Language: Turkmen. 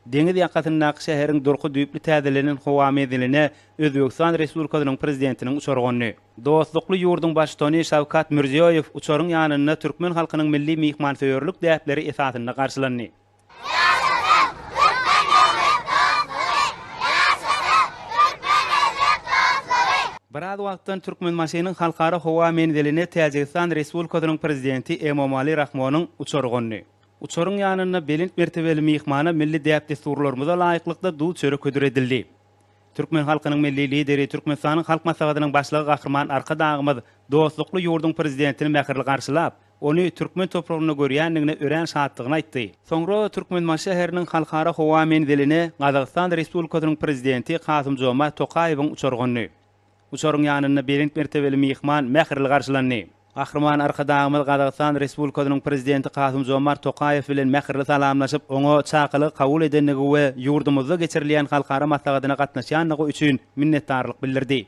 Deňiz ýakasyndaky şäheriň durky düýpli täzelenen howa menziline Özbegistan Respublikasynyň Prezidentiniň uçary gondy. Dostlukly ýurduň Baştutany Şawkat Mirziýoýew uçaryň ýanynda türkmen halkynyň milli myhmansöýerlik däpleri esasynda garşylandy. Ýaşasyn türkmen-özbek dostlugy! Ýaşasyn türkmen-özbek dostlugy! Biraz wagtdan Türkmenbaşynyň Halkara howa menziline Täjigistan Respublikasynyň Prezidenti Emomali Rahmonyň uçary gondy. Uçaryň ýanynda belent mertebeli myhmana milli däp-dessurlarymyza laýyklykda duz-çörek hödür edildi. Türkmen halkynyň Milli Lideri, Türkmenistanyň Halk Maslahatynyň Başlygy Gahryman Arkadagymyz dostlukly ýurduň Prezidentini mähirli garşylap, ony türkmen topragynda görýändigine örän şatlygyny aýtdy. Soňra Türkmenbaşy şäheriniň Halkara howa menziline Gazagystan Respublikasynyň Prezidenti Kasym-Jomart Tokaýewiň uçary gondy. Uçaryň ýanynda belent mertebeli myhman mähirli garşylandy. Gahryman Arkadagymyz Gazagystan Respublikasynyň Prezidenti Kasym-Jomart Tokaýew bilen mähirli salamlaşyp, oňa çakylygy kabul edendigi we ýurdumyzda geçirilýän halkara maslahatyna gatnaşýandygy üçin minnetdarlyk bildirdi.